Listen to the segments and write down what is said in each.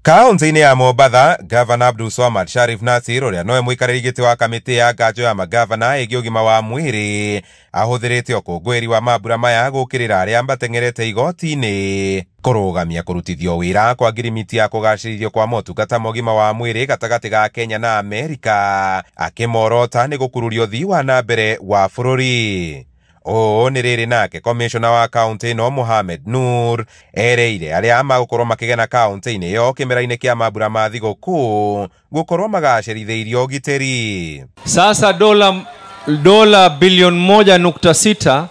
Kaunti-inĩ ya Mombatha, Gavana Abdul Swamad Sharif Nasir ũrĩa nowe mũikarĩri gĩtĩ wa kamĩtĩ ya nganjo ya magavana ĩgiĩ ũgima wa mwĩrĩ ahũthĩrĩte ũkũngũĩri wa mambura maya gũkĩrĩra arĩa mateng'erete igoti-inĩ kũrũgamia kũrutithio wĩra kwa ngirimiti ya kũgacĩrithio kwa motungata ma ũgima wa mwĩrĩ gatagatĩ ga Kenya na Amerika, akĩmorota nĩ gũkururia ũthii wa na mbere wa bũrũri. Ũũ nĩ rĩrĩ nake komishona wa kaunti ĩno Mohamed Nur ereire arĩa magũkorwo makĩgena kaunti-inĩ ĩyo kĩmera-inĩ kĩa mambura ma thigũkũ gũkorwo magacĩrithĩirio ũgitĩri. Sasa dola bilioni 1.6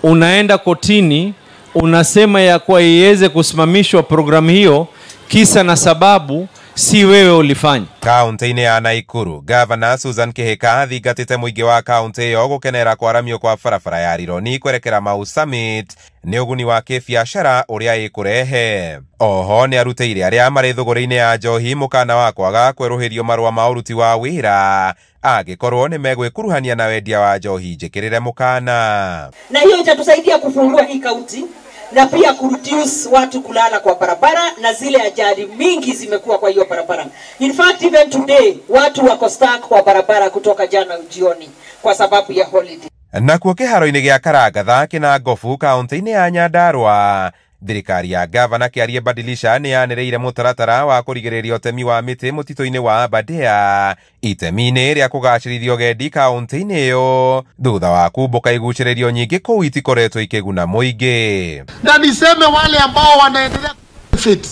unaenda kotini unasema ya kuwa iweze kusimamishwa programu hiyo, kisa na sababu si wewe ulifanya. Kaunti-inĩ ya Naikuru, Gavana Susan Kihika athingatĩte mũingĩ wa kaunti ĩyo gũkenera kwaramio kwa barabara ya Rironi kwerekera Mau Summit nĩ ũguni wa kĩbiacara ũrĩa ĩkũrehe. Oho nĩ arutĩire arĩa marĩ thũgũrĩ-inĩ ya njohi mũkana wa kwaga kwerũhĩrio marũa ma ũruti wa wĩra angĩkorwo nĩ megwĩkuruhania na wendia wa njohi njĩkĩrĩre mũkana. Na hiyo itatusaidia kufungua hii kaunti na pia kureduce watu kulala kwa barabara na zile ajali mingi zimekuwa kwa hiyo barabara. In fact even today watu wako stuck kwa barabara kutoka jana jioni kwa sababu ya holiday. Nakuo kĩharo-inĩ gĩa Karangatha kĩna Ngobu kaunti-inĩ ya Nyandarua, thirikari ya gavana Kĩarie Badilisha nĩ yanĩrĩire mũtaratara wa kũrigĩrĩria ũtemi wa mĩtĩ mũtitũ-inĩ wa Aberdare itemi-inĩ rĩa kũgacĩrithia ũgendi kaunti-inĩ ĩyo thutha wa kumbũka igucĩrĩrio nyingĩ kũu itikoretwo ikĩguna mũingĩ. Na niseme wale ambao wanaendelea fit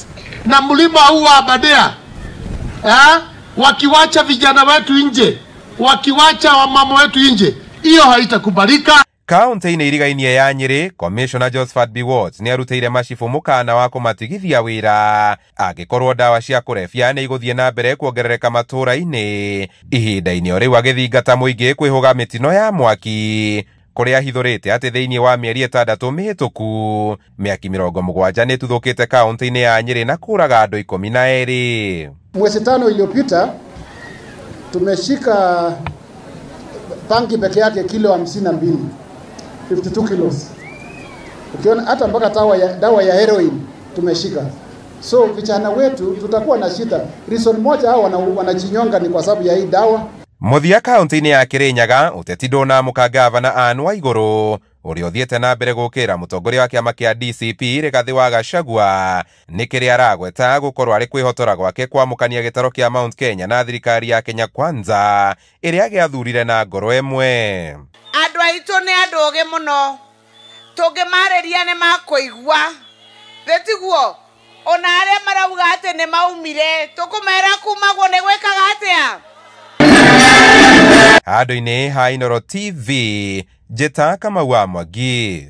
na mlima huu wa Aberdare, wakiwacha vijana wetu nje, wakiwacha wamama wetu nje, hiyo haitakubalika. Kaunti-inĩ irigainie ya Nyĩrĩ, Commissioner Josephat Biwott nĩ arutĩire macibũ mũkana wa kũmatigithia wĩra angĩkorwo ndawa cia kũrebia nĩ igũthiĩ na mbere kuongerereka matũũra-inĩ ihinda-inĩ o rĩu agĩthingata mũingĩ kwĩhũga mĩtino ya mwaki kũrĩa ahithũrĩte atĩ thĩinĩ wa mĩeri 6 mĩhĩtũku mĩaki 70 nĩ ĩtuthũkĩte kaunti-inĩ ya Nyĩrĩ na kũraga andũ 12. Mwezi 5 iliyopita tumeshika bangi peke yake kilo 52, 52 kilos. Ukiona hata mpaka dawa ya heroin tumeshika. So vijana wetu tutakuwa na shida. Reason moja hao wanajinyonga ni kwa sababu ya hii dawa. Mũthia kaunti-inĩ ya Kirinyaga, ũteti ndũnamũka gavana Anne Waigũrũ ũrĩa ũthiĩte na mbere gũkĩra mũtongoria wa kĩama kĩa DCP Rigathĩ wa Gachagua nĩ kĩrĩa aragweta gũkorwo arĩ kwĩhotora gwake kwamũkania gĩtaro kĩa Mount Kenya na thirikari ya Kenya Kwanza ĩrĩa gĩathurire na ngoro ĩmwe. Andũ aitũ nĩ andũ ogĩ mũno, tũngĩmarĩria nĩ makũigua, gĩtiguo ona arĩa marauga atĩ nĩ maumire tũkũmera kumagwo nĩ gwĩkaga atĩa. Handũ-inĩ ha Inooro TV, njĩta Kamau wa Mwangi.